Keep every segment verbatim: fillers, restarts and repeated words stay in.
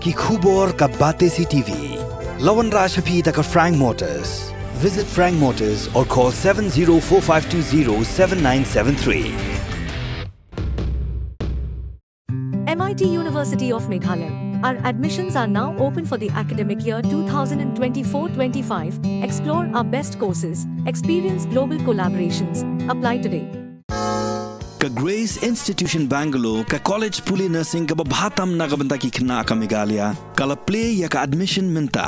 Ki khubor ka Batesi T V. La wanrah sha phi da ka Frank Motors. Visit Frank Motors or call seven zero four five two zero seven nine seven three. M I T University of Meghalaya. Our admissions are now open for the academic year two thousand twenty-four twenty-five. Explore our best courses, experience global collaborations. Apply today. Ka Grace Institution Bangalore, ka college pule nursing kaba bha tam na ka bynta ki khynnah ka Meghalaya, ka la plie ïa ka admission mynta.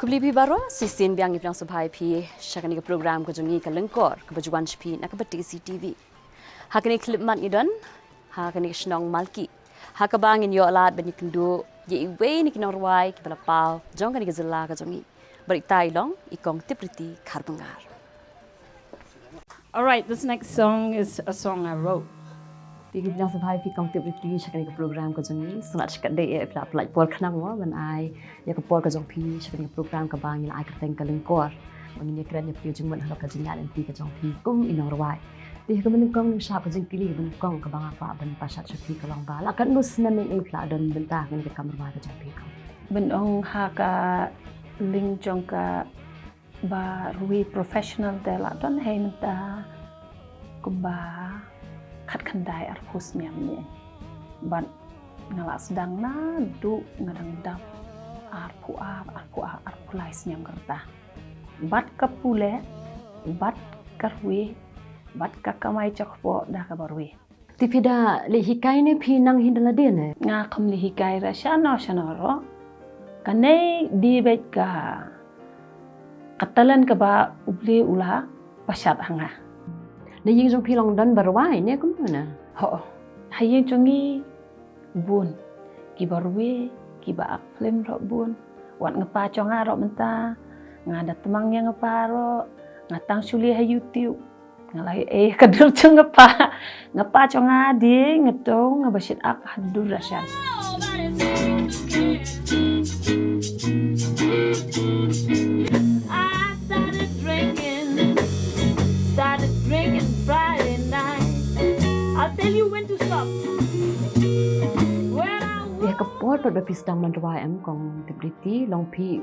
Khublei phi baroh, shisien biang ngi pdiang sngewbha ïa phi sha kane ka program ka jong ngi ka Lyngkor, kaba ju wan sha phi na ka Batesi T V. Ha kane ka khyllipmat ngi don ha kane ka shnong Malki, ha kaba ngin ïoh lad ban ïakynduh ïa iwei na ki nongrwai kiba la paw jong kane ka jylla ka jong ngi. Bad ita i long i Kong Tipriti Kharbyngar. All right, this next song is a song I wrote. Te ngi pdiang sngewbha ïa phi Kong Tipriti sha kane ka program ka jong ngi. Sngewbha shikatdei ïa phi la pynlait por khnang mo ban ai ïa ka por ka jong phi sha kane ka program kaba ngi la ai kyrteng ka Lyngkor. Ba ngin ïakren ïa phi jingmut halor ka jingïaid lynti ka jong phi kum i nongrwai. Te ha kaba nyngkong ngi shah ka jingkylli kaba nyngkong kaba nga kwah ban pynshad sha phi ka long ba la katno snem ïa phi la don bynta ha kane ka kam rwai ka jong phi Kong? Ban ong ha ka liang jong ka ba rwai professional te la don hi mynta kumba khatkhyndai arphew snem ïa. Bad nga la sdang naduh nga dang dap arphew ar, arphew ar, arphew lai snem ka rta. Bad ka pule, bad ka rwai, bad ka kamai ka kpoh da kaba rwai. Te phi da leh hikai ne phi nang hi da lade ne? Nga kam leh hikai ra shano shano ruh. Kane dei beit ka, ka talent kaba U Blei u la pynshad ha nga. Na ïing jong phi long don ba rwai ne kumno na? Ho. Ha ïing jong ngi bun. Kiba rwai, kiba ak film ruh bun. Wat nga pa jong nga ruh mynta. Nga da tmang ïa nga pa ruh. Nga tang shu leh ha YouTube. Nga la ïoh eh ka dur jong nga pa. Nga pa jong nga dei nga to nga ba shit ak ha dur rashan. I started drinking, started drinking Friday night. I'll tell you when to stop. When I Ïa ka por pat ba phi sdang ban rwai em Kong Tipriti, long phi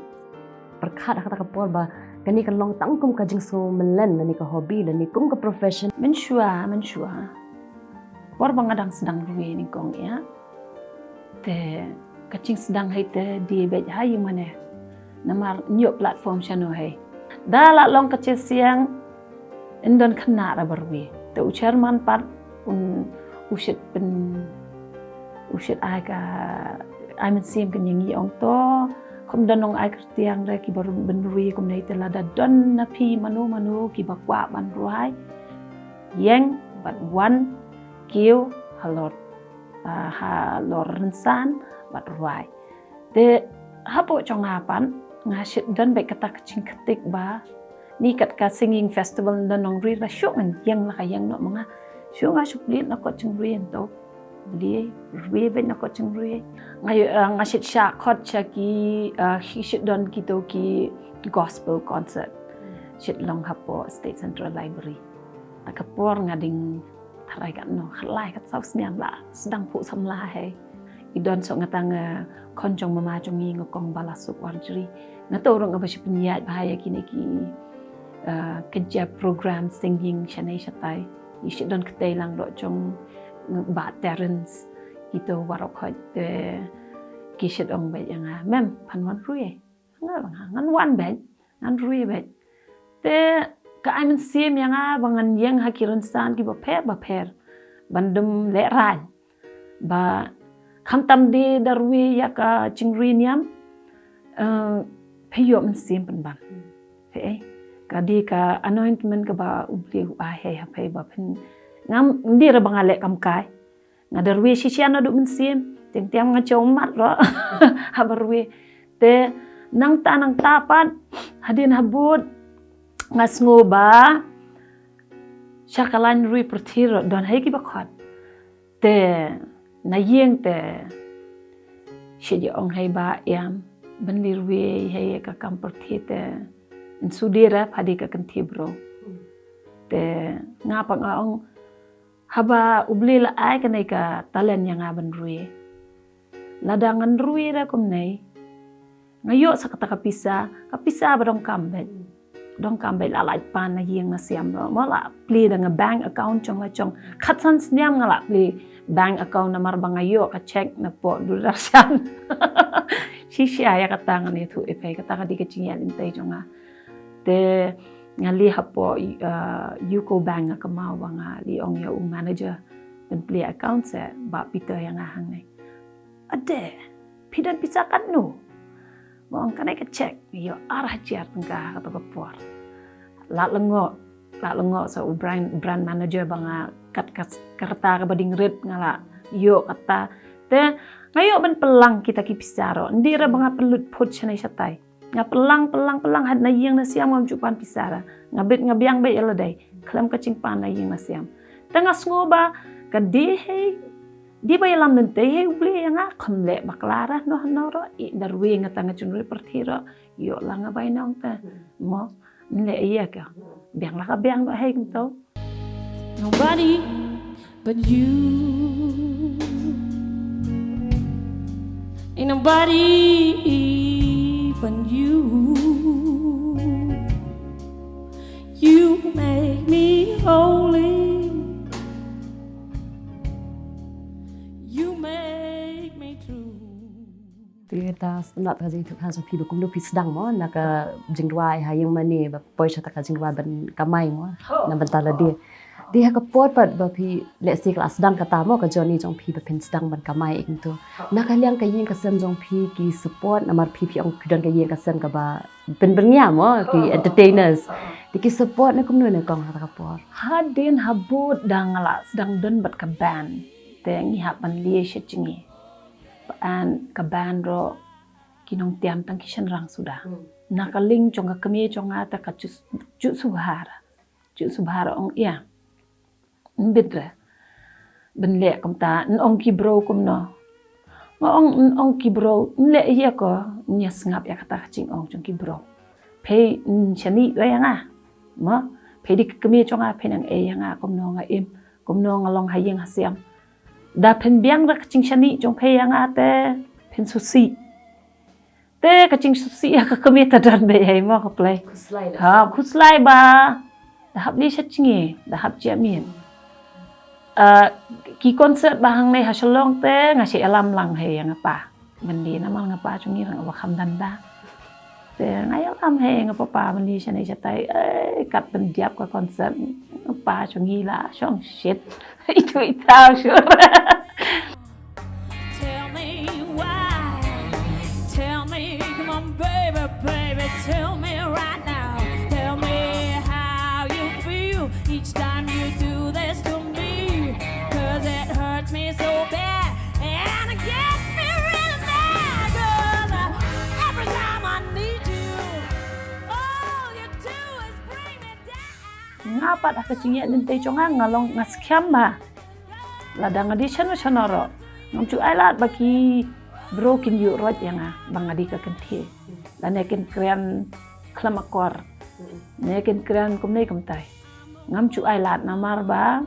pyrkhat ha kata ka por ba kane kan long tang kum ka jingsngew mlien lane ka hobby lane kum ka profession? Mynshuwa, mynshuwa. Por ba nga dang sdang rwai nyngkong ïa. Te ka jingsdang hi te dei beit ha ïing mane. Namar ñiuh platform shano hi. Da la long ka jingsiang yn don khynnah ra ba rwai. Te u chairman pat un u shit pyn u shit ai ka ai mynsiem ka ïa ngi ong to. Kum da nong ai kyrtiang re kiba rwai ban rwai kumne te lada don na phi mano mano kiba kwah ban rwai. Ïeng bad wan kiew halor, ah, halor rynsan bad rwai. Te hapoh jong nga pat nga shit don beit kata ka jingkyrtiang ba ni kat ka singing festival da nong rwai la shu ngan ïeng la ka ïeng noh ma nga. Shu nga shu plie na kot jingrwai to. Blie rwai beit na kot jingrwai. Nga ïoh, ah, nga shit shah kot sha ki, ah, ki shit don kito ki gospel concert. Shit long hapoh State Central Library. Ta ka por nga dang tharai katno, khatlai khatsaw snem la sdang phuh samla hi. I don soh nga tang, eh, khon jong mama jong ngi nga kong ba la suk warjri. Nga to ruh nga ba shu pynïaid bha ïa kine ki, eh, ka jia program singing shanei shatai. I shu don kti lang ruh jong nga ba Terence. Kito baroh khoit te ki shu ong beit ïa nga, mem, phan wan rwai. Nga ba nga ngan wan beit, ngan rwai beit. Te ka ai mynsiem ïa nga ba ngan ïeng ha ki rynsan kiba pher ba pher ban dum lehrain. Ba khamtam dei da rwai ïa ka jingrwai niam, eh, phi ïoh mynsiem pynban. Phi ei, ka dei ka anointment kaba U Blei u ai ha phi ba phin ngam dei ra ba nga leh kam kai. Nga da rwai shisha naduh mynsiem, teng teng nga jong mat ruh. Haba rwai. Te nangta nangta pat, hadien habud, Nga sngew ba sha ka lain rwai pyrthei ruh don hi kiba khot. Te na ïing te shi ji ong hi ba ïam ban leit rwai hi ka kam pyrthei te yn shu dei re pha dei ka kynthei bro. Te nga pat nga ong haba U Blei la ai kane ka talent ïa nga ban rwai. Lada ngan rwai re kumne nga ïoh sa kata ka pisa, ka pisa ba donkam bad donkam bad la lait pan na ïing na siam ruh. Mo la plie da nga bank account jong la jong. Khatsan sniam nga la plie bank account namar ba nga ïoh ka check na pdeng Doordarshan. Shisha ïa kata ngan ïathuh ïa phi, kata ka dei ka jingïaid lynti jong nga. Te nga leit hapoh, uh, UCO Bank, nga kynmaw ba nga leit ong ïa u manager ban plie account seh, ba Peter ïa nga hangne. Ade, phi don pisa katno? Nga ong kane ka check, ïoh ar hajar tyngka ha kato ka por. La lyngngoh, la lyngngoh sa u branch, branch manager ba nga kat, kat, ka rta kaba ding rit nga la ïoh kata. Te nga ïoh ban pynlang kita ki pisa ruh. Ym dei re ba nga pynlut phut shane shatai. Nga pynlang, pynlang, pynlang, hap na ïing na siam ngam ju pan pisa re. Nga bit nga biang beit ïa lade khlem ka jingpan na ïing na siam. Te nga sngew ba ka dei hi, dei ba ïalam lynti hi U Blei ïa nga, kham leh bakla re noh noh ruh, i da rwai nga tang ka jingri pyrthei ruh, ïoh la nga bai nong te. Mo, leh ïa ka. Biang la ka biang noh hi kumto. Nobody but you. Ain't nobody but you. You make me holy. You make me true. Te ta sdang ka jingïathuhkhana jong phi ba kumno phi sdang mo na ka jingduwai ha ïing mane ba poi sha ta ka jingduwai ban kamai mo na bynta lade. Te ha ka por pat ba phi lehse ka la sdang kata mo ka journey jong phi ba phin sdang ban kamai ïa kumto. Na ka liang ka ïing ka sem jong phi ki support namar phi phi ong phi don ka ïing ka sem kaba pynbyrngia mo ki entertainers. Te ki support ne kumno ne kong ha ta ka por. Hadien habud da nga la sdang don bad ka band. Te ngi hap ban leit sha jngi. Bad ka band ruh ki nongtiam tang ki shynrang suda. Na ka liang jong ka kmie jong nga te ka ju, ju subhar. Ju subhar ong ïa. Ym bit re. Ban leh kumta, yn ong ki bro kumno. Nga ong yn ong ki bro, yn leh ïa ko, yn ïa sngap ïa kata ka jingong jong ki bro. Phi yn shaniah re ïa nga. Mo, phi dei ka kmie jong nga, phi nang ei ïa nga kumno nga im, kumno nga long ha ïing ha siam. Da phin biang da ka jingshaniah jong phi ïa nga te phin sngewsih. Te ka jingsngewsih ïa ka kmie ta don beit hi mo ka Blei. Khuslai. Ha, khuslai ba da hap leit sha jngi, da hap jia miet. Ah, ki concert ba hangne ha Shillong te nga shu ïalam lang hi ïa nga pa. Ban dei namar nga pa jong ngi ruh nga ba kham dang da. Te nga ïalam hi ïa nga papa ban leit shane shatai, eh, kat ban dep ka concert nga pa jong ngi la shong shit. Itu itu sure. Tell me why. Tell me, come on, baby, baby, tell me right now. Tell me how you feel each time you do this to me. 'Cause it hurts me so bad and it gets me really mad. 'Cause, uh, every time I need you, all you do is bring me down. Nga pat ha ka jingïaid lynti jong nga, nga long nga skhem ba lada nga dei shano shano ruh, ngam ju ai lad ba ki bro kin ïuh roit ïa nga ba nga dei ka kynthei. Lane kin kren khlem akor, ne kin kren kumne kumtai. Ngam ju ai lad namar ba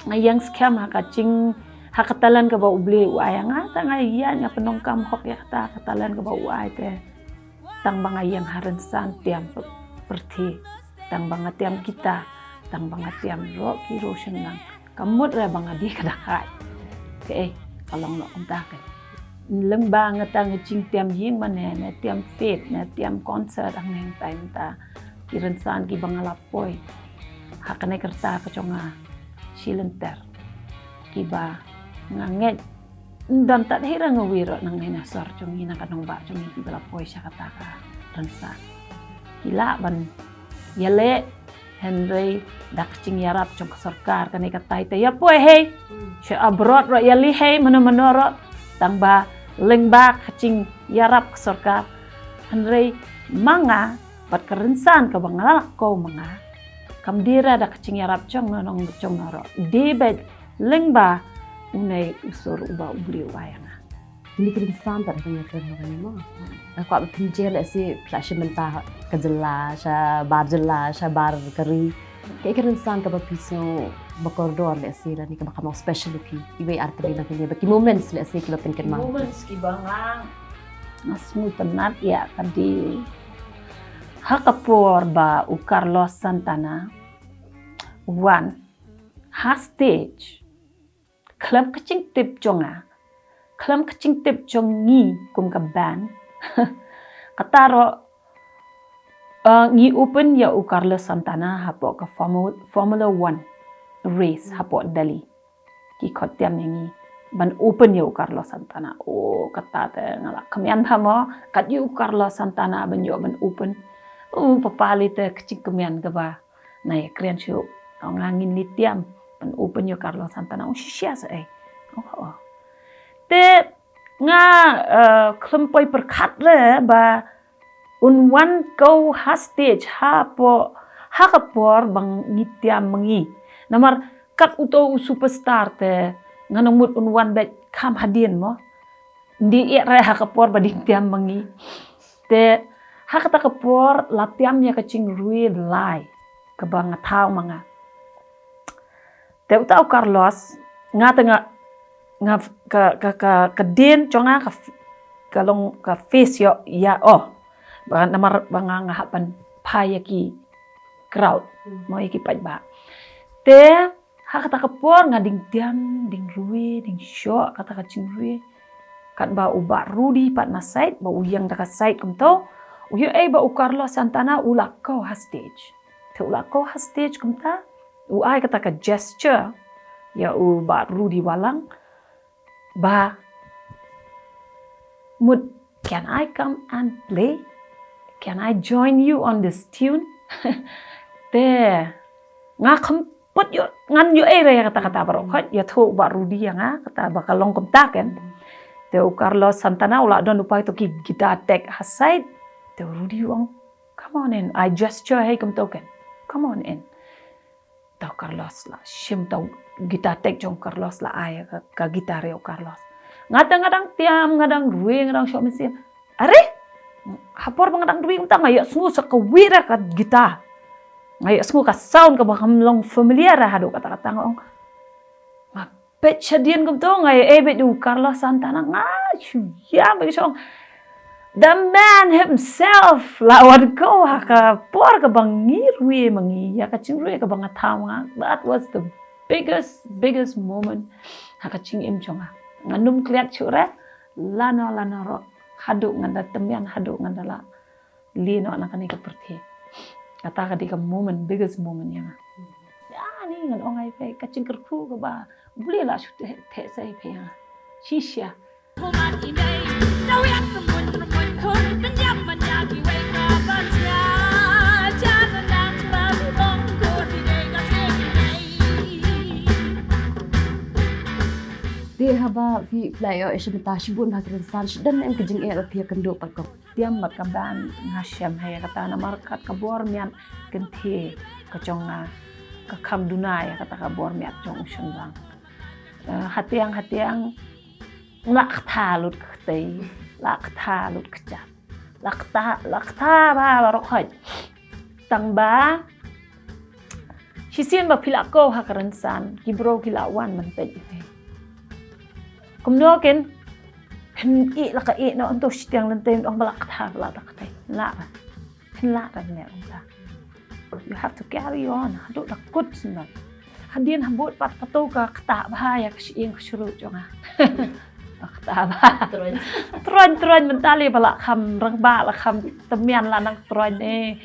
nga ïeng skhem ha ka jing, ha ka talent kaba U Blei u ai ïa nga, te nga ïaid nga pyndonkam hok ïa kata ka talent kaba u ai te. Tang ba nga ïeng ha rynsan tiam pyrthei, tang ba nga tiam kita, tang ba nga tiam ruh ki riew shynrang. Ka mut re ba nga dei ka dang hap. Kaei, ka long noh kumta ka. Lyngba nga tang ka jingtiam ïing mane, ne tiam fete, ne tiam concert hangne hangtai mynta. Ki rynsan kiba nga la poi ha kane ka rta ka jong nga shi lynter, kiba nga ngeit ym don tad hi ruh nga wei ruh nangne na sor jong ngi, na ka nongbah jong ngi kiba la poi sha kata ka rynsan. Ki lah ban ïaleh, hynrei da ka jingïarap jong ka sorkar kane katai te ïa poi hi. Sha abroad ruh ïaleh hi, mano mano ruh, tang ba lyngba ka jingïarap ka sorkar. Hynrei ma nga Bad ka rynsan kaba nga la kow ma nga, kam dei re da ka jingïarap jong nga nong jong nga ruh, dei beit lyngba une u sur uba U Blei u ai ïa nga. Kine ki rynsan pat haba nga kren ha kane mo. Nga kwah ba phin jer lehse phi la shim bynta ka jylla sha bar jylla sha bar ka ri. Kaei ka rynsan kaba phi sngew ba kordor lehse lane kaba kham long special ïa phi? Iwei ar tylli na kine ba ki moments lehse kiba pynkynmaw. Moments kiba nga, nga sngewtynnat ïa ka dei ha ka por ba u Carlos Santana u wan ha stage. Khlem ka jingtip jong nga, khlem ka jingtip jong ngi kum ka band, kata ruh, eh, ngi open ïa u Carlos Santana hapoh ka Formu-, Formula One race hapoh Delhi. Ki khot tiam ïa ngi ban open ïa u Carlos Santana. Oh, kata te nga la kham ïa pha mo, kat ïa u Carlos Santana ban ïoh ban open. Oh, papa lei te ka jingkmen kaba na ïa kren shuh. Ong nga ngin leit tiam ban open ïa u Carlos Santana. Ong shisha sa ei. Oh, oh. Te nga, eh, khlem poi pyrkhat re ba un wan ko ha stage hapoh, ha ka por ba ngi tiam ma ngi. Namar kat uto u superstar te nga nang mut un wan beit kham hadien mo. Ndi ïa re ha ka por ba ding tiam ma ngi. Te ha kata ka por la tiam ïa ka jingrwai lai kaba nga thaw ma nga. Te uta u Carlos, nga te nga, nga ka, ka, ka, ka dien jong nga ka f-, ka long ka face ïa, ïa, oh. Ba namar ba nga, nga hap ban phai ïa ki crowd, mo ïa ki paidbah. Te ha kata ka por nga ding tiam, ding rwai, ding shoh, kata ka jingrwai. Katba u Bah Rudy pat na side, ba u ïeng da ka side kumto. U ïoh ei ba u Carlos Santana u la ko ha stage. Te u la ko ha stage kumta, u ai kata ka gesture ïa u Bah Rudy Walang. Bah, mut, can I come and play? Can I join you on this tune? Te nga kham put ïoh, ngan ïoh ei re ïa kata, kata baroh khoit, ïathuh u Bah Rudy ïa nga, kata ba ka long kumta ken. Te u Carlos Santana u la don u pai to ki guitar tech ha side. Te u Rudy u ong, "Come on in." Ai gesture hei kumto ken. "Come on in." Te u Carlos la shim, te u guitar tech jong u Carlos la ai ka, ka guitar ïa u Carlos. Nga te nga dang tiam, nga dang rwai, nga dang shoh mynsiem. Are? Ha por ba nga dang rwai kumta nga ïohsngew sa kawei re ka guitar. Nga ïohsngew ka sound kaba kham long familiar re haduh katta katta, nga ong. Nga peit shadien kumto, nga ïoh ei beit u Carlos Santana, nga shu ïam beit, shong. The man himself la wan ko ha ka por kaba ngi rwai ma ngi, ïa ka jingrwai kaba nga thaw ma nga. That was the biggest, biggest moment ha ka jingim jong nga. Ngan ym klet shuh re, lano lano ruh, haduh ngan da tymmen, haduh ngan da la leit noh na kane ka pyrthei. Kata ka dei ka moment, biggest moment ïa nga. Ïa ni ngan ong ai phi ka jingkyrkhu kaba U Blei la shu theh, theh sa ïa phi ïa nga. Shisha. Te haba phi la ïoh ïa shibun ta shibun bha ki rynsan, shibun em ka jingeh ba phi ïakynduh pat ko? Tiam bad ka band nga shem hi ïa kata namar kat ka bor miat kynthei ka jong nga ka kham duna ïa kata ka bor miat jong u shynrang. Eh, hatiang, hatiang, la kata lut ka ktei, la kata lut ka jat, la kata, la kata ba, baroh khoit. Tang ba shisien ba phi la ko ha ka rynsan, ki briew ki la wan ban peit ïa phi. Kumno ken, phin ïeh la ka ïeh noh, nto shitiang lynti, ong ba la kata, ba la kata. La ba. Phin la ka ne ong ta. You have to carry on. Haduh da kut sendal. Hadien ha bud pat patu ka kata ba ïa ka shyieng ka shru jong nga. Kata ba. Troin. Troin, troin, mynta lei ba la kham rangbah, la kham tymmen, la nang troin eh.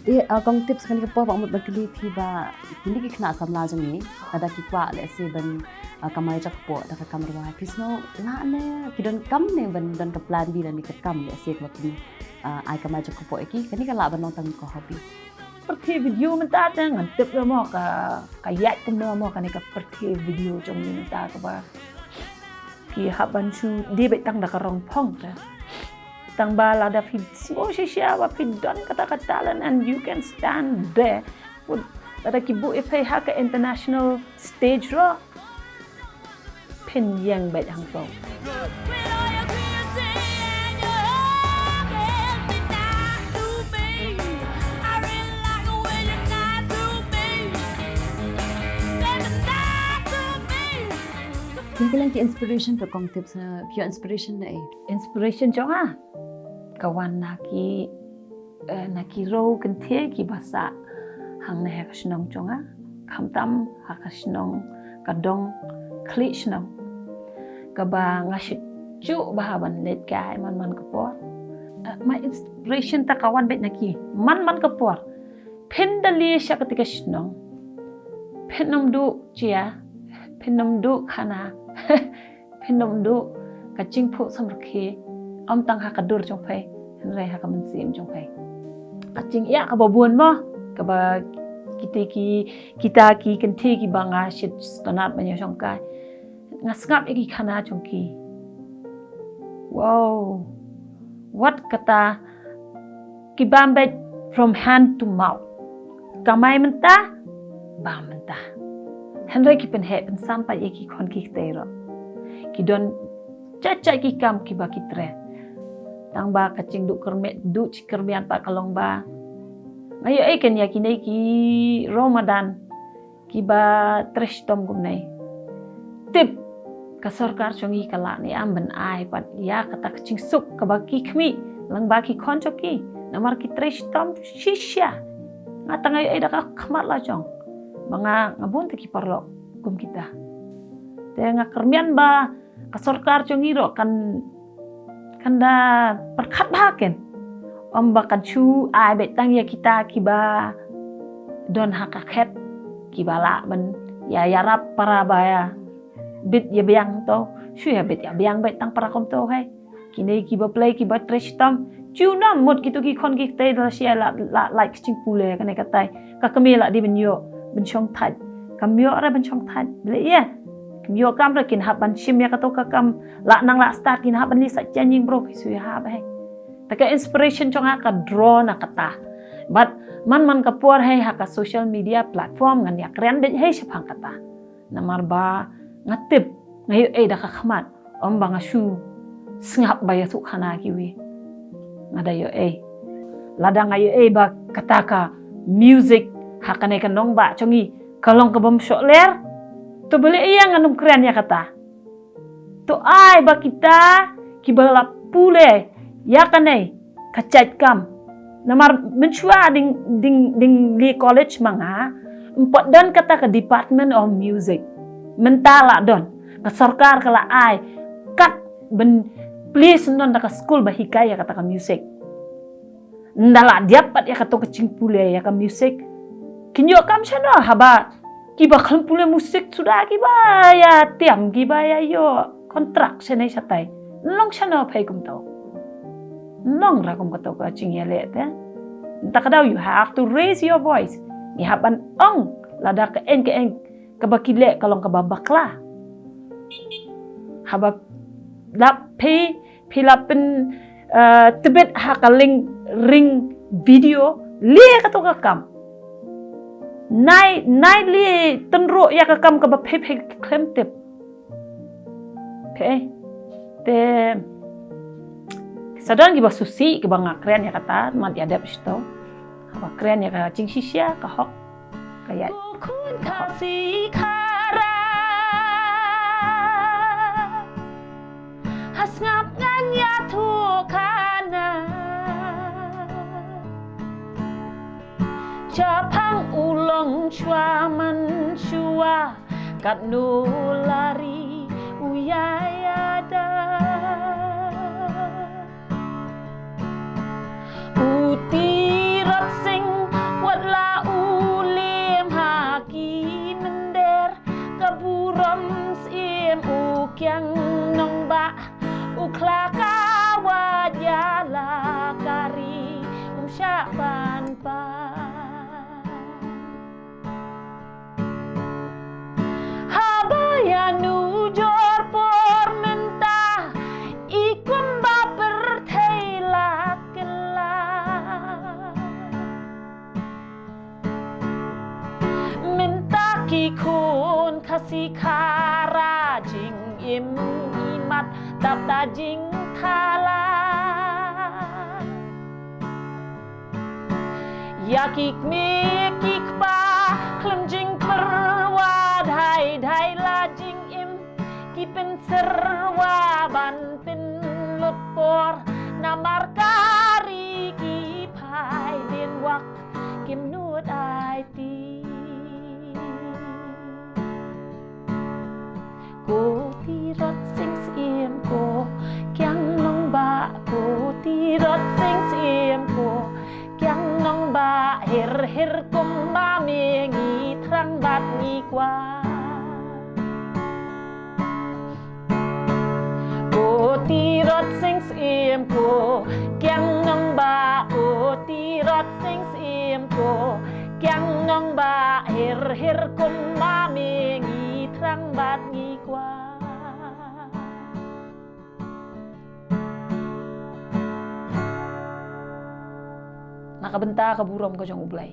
Eh, ah, kong Tips, kane ka por ba mut ban kylli phi ba kine ki khynnah samla jong ngi, lada ki kwah lehse ban, ah, kamai jakpoh da ka kam rwai, phi sngew lah ne ki donkam ne ban don ka plan B lane ka kam lehse kaba phin, ah, ai kamai jakpoh ïa ki, kane ka lah ban long tang ka hobby? pyrthei video mynta te ngan tip ruh mo ka, ka ïaid kumno mo kane ka pyrthei video jong ngi mynta kaba ki hap ban shu die beit tang da ka rong phong te. Tang ba lada phi sngew shisha ba phi don kata ka talent and you can stand there. Lada ki buh ïa phi ha ka international stage ruh, phin ïeng beit hangto. Ïa ki leng ki inspiration ka kong tip sa, pure inspiration na ei? Inspiration jong nga ka wan na ki, eh, na ki riew kynthei kiba sah hangne ha ka shnong jong nga, khamtam ha ka shnong, ka dong Khlieh Shnong, kaba nga shu juh bha ban leit kai man man ka por. Eh, my inspiration ta ka wan beit na ki man man ka por. Phin da leit sha kata ka shnong, phin ym duh jia, phin ym duh khana, phin ym duh ka jingphuh samrkhie, ym tang ha ka dur jong phi, hynrei ha ka mynsiem jong phi. Ka jingïa kaba bun mo, kaba kita ki, kita ki kynthei kiba nga shit stonat ban ïa shong kai, nga sngap ïa ki khana jong ki. Wow. Wat kata ki bam beit from hand to mouth. Kamai mynta, bam mynta. Hynrei ki pynheh pynsam pat ïa ki khon ki kti ruh. Ki don jait jait ki kam kiba ki trei. Tang ba ka jingduh kyrmiat, duh jingkyrmiat pat ka long ba nga ïohi kein ïa kine ki riew madan kiba trei shitom kumne. Tip, ka sorkar jong ngi ka lah ne em ban ai pat ïa kata ka jingsuk kaba ki khmih lyngba ki khon jong ki. Namar ki trei shitom shisha. Nga tang nga ïohi da ka khmat la jong ba nga, nga bun te ki paralok kum kita. Te nga kyrmen ba ka sorkar jong ngi ruh kan, kan da pyrkhat bha kein. Ym ba kan shu ai beit tang ïa kita kiba don ha ka khet, kiba lah ban ïa ïarap para ba ïa bit ïa biang to, shu ïa bit ïa biang beit tang para kumto hi. Kine kiba plie kiba trei shitom, shu nym mut kito ki khon ki kti da la shai la, la, la ka jingpule kane katai. Ka kmie la dei ban ïoh ban shong thait. Kam ïoh re ban shong thait. Balei ïa? Kam ïoh kam re kin hap ban shim ïa kato ka kam. La nang la stad kin hap ban leit sah jaiñ ïing bro ki shu ïa hap hi. Te ka inspiration jong nga ka draw na kata. Bad man man ka por hi ha ka social media platform ngan ïa kren beit hi shaphang kata. Namar ba nga tip, nga ïohi da ka khmat, ym ba nga shu sngap ba ïa suk khana kiwei. Nga da ïohi. Lada nga ïohi ba kata ka music ha kane ka nongbah jong ngi ka long ka bym shoh ler, to balei ïa ngan ym kren ïa kata. To ai ba kita kiba la pule ïa kane ka jait kam. Namar mynshuwa dang, dang, dang leit college ma nga, ym pat don kata ka Department of Music. Mynta la don. Ka sorkar ka la ai kat ban plie syndon da ka skul ba hikai ïa kata ka music. Ynda la dep pat ïa kato ka jingpule ïa ka music, kin ïoh kam shano haba kiba khlem pule music suda kiba ïa tiam, kiba ïa ïoh contract shane shatai. Long shano phi kumto? Long ra kum kato ka jingïaleh te. Te ka daw you have to raise your voice. Ngi hap ban ong lada ka eng ka eng kaba ki leh ka long kaba bakla. Haba lap phi, phi la pyn, eh, tbit ha ka link ring video, leh kato ka kam. Nai, nai leh tynruh ïa ka kam kaba phi, phi khlem tip. Phi, te sa don kiba sngewsih kiba nga kren ïa kata, mat ïa dep shito. Haba kren ïa ka jingshisha ka hok. Ka ïa. Ko khun Khasi Khara. Ha sngap ngan ïathuh khana. Shaphang u longshuwa manshuwa katno la ri u ïaïada. U Tirot Sing wat la u lem ha ki mynder, ka burom syiem u kiang nongbah, u khlaka wat ïa la ka ri um shah ban pan. Ki khun Khasi Khara jingim imat dap da jingthala. Ïa ki kmie ki kpa khlem jingpyrwa dai dai la jingim ki pynsyrwa ban pynlut por namar ka ri ki phai dien wak kim nud aiti. Ko Tirot Sing Syiem ko Kiang Nongbah, ko Tirot Sing Syiem ko Kiang Nongbah, her her kum ma me ngi thrang bad ngi kwah. Ko Tirot Sing Syiem ko Kiang Nongbah, ko Tirot Sing Syiem ko Kiang Nongbah, her her kum ma me ngi thrang bad ngi kwah. Na ka bynta ka burom ka jong U Blei.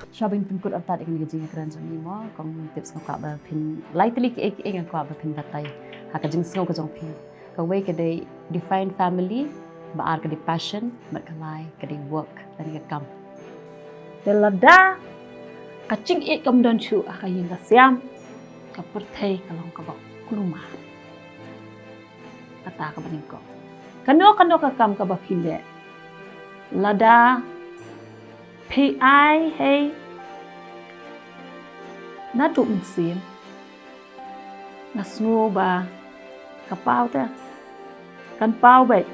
Shuwa ban pynkut artat ïa kane ka jingïakren jong ngi mo, kong Tips, nga kwah ba phin, lai tylli kiei kiei nga kwah ba phin batai ha ka jingsngew ka jong phi. Kawei ka dei define family, ba ar ka dei passion, bad ka lai ka dei work, lane ka kam. Te lada ka jingïeit kam don shuh ha ka ïing ka sem, ka pyrthei ka long kaba kulmar. Kata kaba nyngkong. Kano kano ka kam kaba phi leh, lada phi ai hei naduh mynsiem, nga sngew ba ka paw te kan paw beit,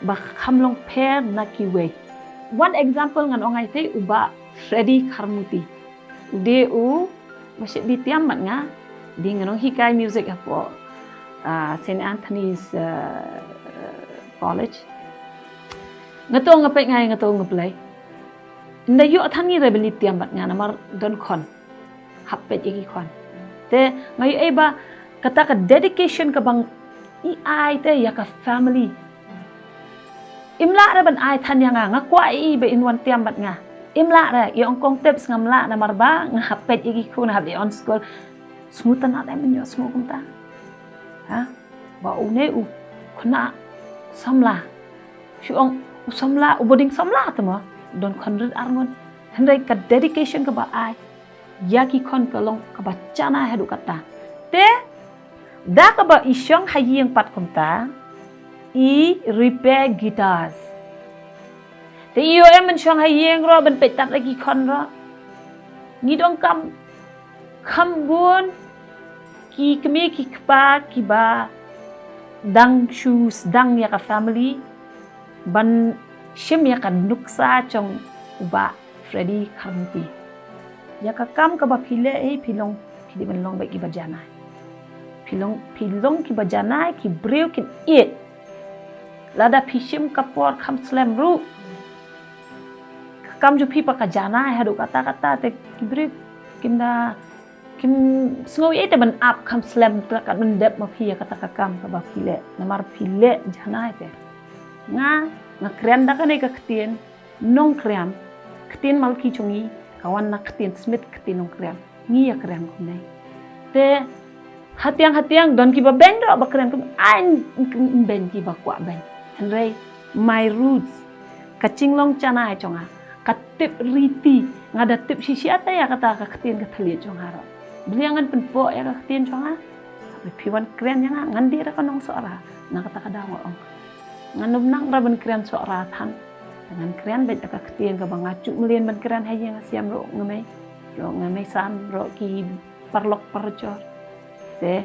ba kham long pher na kiwei. One example ngan ong ai te u Bah Freddy Kharmuti. U dei u ba shait bi tiam bad nga, dei ngan ong hikai music hapoh, ah, Saint Anthony's, ah, College. Nga to nga peit nga, nga to nga play. Ynda ïoh than ngi re ban ïa tiam bad nga namar don khon. Hap peit ïa ki khon. Te nga ïohi ba kata ka dedication kaba ngi ai te ïa ka family. Im lah re ban ai than ïa nga, nga kwah ïa i ba in wan tiam bad nga. Im lah re, i ong kong Tips ngam lah namar ba nga hap peit ïa ki khun, hap dei on school. Sngewtynnat em, ïohsngew kumta. Ha? Ba une u khynnah samla. Shu ong u samla, u boding samla te mo. Don khon rit ar ngut. Hynrei ka dedication kaba ai ïa ki khon ka long kaba janai haduh katta. Te da kaba i shong ha ïing pat kumta, i repair guitars. Te i ïoh em ban shong ha ïing ruh ban peit tad ïa ki khon ruh. Ngi donkam kham bun ki kmie ki kpa kiba dang shu sdang ïa ka family ban shim ïa ka nuksa jong u Bah Freddy Kharmuti. Ïa ka kam kaba phi leh, eh, phi long, phi dei ban long beit kiba janai. Phi long, phi long kiba janai, ki briew kin ïeit. Lada phi shim ka por kham slem ruh, ka kam jong phi pat ka janai haduh katta katta, te ki briew kim da, kim sngew ïeit te ban ap kham slem, te kat ban dep ma phi ïa kata ka kam kaba phi leh. Namar phi leh janai te. Nga, nga kren da kane ka ktien Nongkren, ktien Malki jong ngi ka wan na ktien Smith, ktien Nongkren. Ngi ïa kren kumne. Te hatiang hatiang don kiba beiñ ruh ba kren kumne, ai, beiñ kiba kwah beiñ. Hynrei my roots, ka jinglong janai jong nga, ka tip riti, nga da tip shisha te ïa kata ka ktien ka thylliej jong nga ruh. Balei ngan pynpoh ïa ka ktien jong nga? Phi wan kren ïa nga, ngan dei ruh ka nong Sohra. Na kata ka daw nga ong, ngan ym nang ruh ban kren Sohra than. Ngan kren beit ïa ka ktien kaba nga ju mlien ban kren ha ïing ha sem ruh nga mei. Ruh nga mei san ruh ki paralok parajor. Te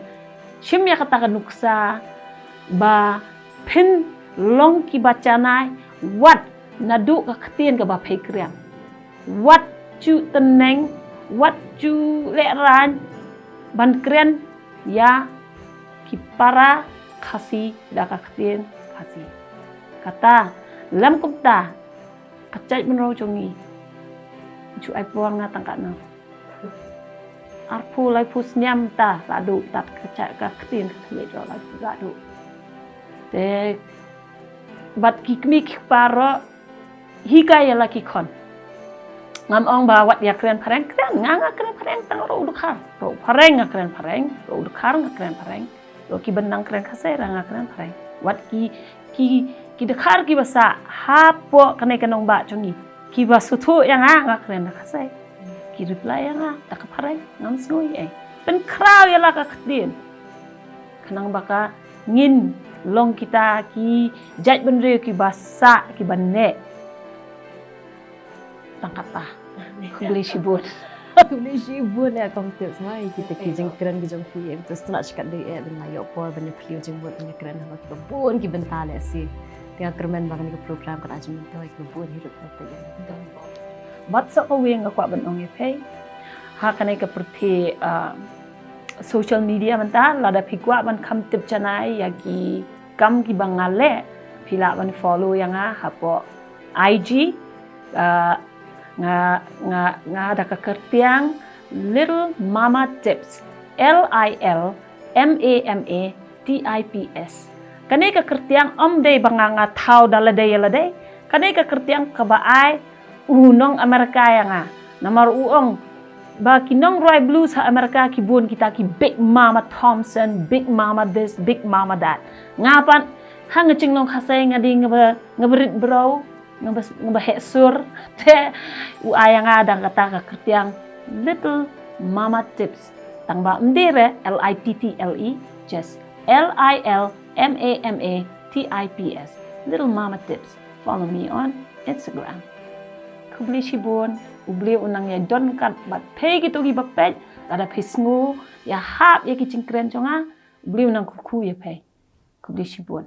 shim ïa kata ka nuksa ba phin long kiba janai wat naduh ka ktien kaba phi kren. Wat ju tneng, wat ju lehraiñ ban kren ïa ki para Khasi da ka ktien Khasi. Kata lem kumta ka jaitbynriew jong ngi ju ai por nga tang katno, arphew laiphew snem ta la duh, tat ka jait ka ktien ka thylliej ruh la duh. Te bad ki kmie ki kpa ruh hikai ïa la ki khon. Ngam ong ba wat ïa kren phareng, kren, nga nga kren phareng tang ruh u dkhar. Ruh phareng nga kren phareng, ruh u dkhar nga kren phareng. Ruh ki bynta kren Khasi ruh nga kren phareng. Wat ki, ki, ki dkhar kiba sah hapoh kane ka nongbah jong ngi, kiba sngewthuh ïa nga, nga kren da ka Khasi. Ki reply ïa nga da ka phareng, ngam sngew ei. Pynkhraw ïa la ka ktien. Khnang ba ka ngin long kita ki jaitbynriew kiba sah, kiba neh. Tang kata. Khublei shibun. Khublei shibun ïa Kong Tips, ma, ïa kita ki jingkren ki jong phi, em, to sngewthuh shikatdei, eh, ban ïoh por ban ïa phi jingbud ban ïa kren ha kiba bun ki bynta lehse. Te nga kyrmen ba kane ka program ka la jingmyntoi ïa kiba bun hi ruh. Bad sa kawei nga kwah ban ong ïa phi, ha kane ka pyrthei, ah, social media mynta, lada phi kwah ban kham tip janai ïa ki kam kiba nga leh, phi lah ban follow ïa nga hapoh I G, ah, nga, nga, nga da ka kyrteng Little Mama Tips, L I L M A M A T I P S. Kane ka kyrteng ym dei ba nga nga thaw da lade ïa lade. Kane ka kyrteng kaba ai u nong America ïa nga. Namar u ong ba ki nongrwai blues ha America ki bun kita ki Big Mama Thompson, Big Mama this, Big Mama that. Nga pat ha nga jinglong Khasi nga dei nga ba, nga ba rit bro, nga ba, nga ba heh sur. Te u ai ïa nga da kata ka kyrteng Little Mama Tips. Tang ba ym dei re L I T T L E, just L I L M A M A T I P S. Little Mama Tips. Follow me on Instagram. Khublei shibun, U Blei un nang ïa don kat bad phi kito kiba peit, lada phi sngew ïa hap ïa ki jingkren jong nga, U Blei un nang kyrkhu ïa phi. Khublei shibun.